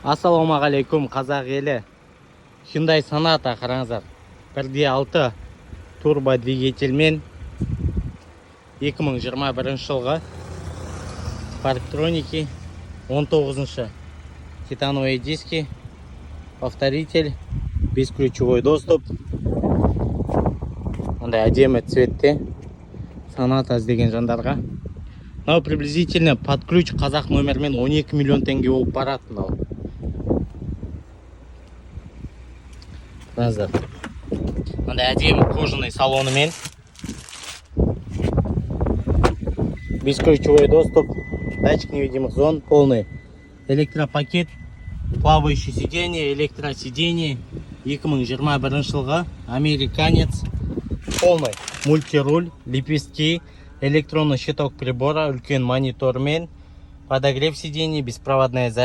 Ассалаумағалейкум, қазақ елі! Hyundai Sonata, қараңыздар, 1.6 турбо двигательмен, 2021 жылғы, парктроники, 19 титановые диски, повторитель, бесключевой доступ. Мындай әдемі цветте Sonata іздеген жандарға мынау приблизительно под ключ қазақ номермен 12 миллион теңге болып барады мынау. Қараңыздар, мындай әдемі кожаный салонымен, бесключевой доступ, датчик невидимых зон, полный электропакет, плавающий сиденье, электросиденье. 2021 жылғы американец, полный мультируль, лепестки, электронный щиток прибора, үлкен монитормен, подогрев сидений, беспроводная зарядка.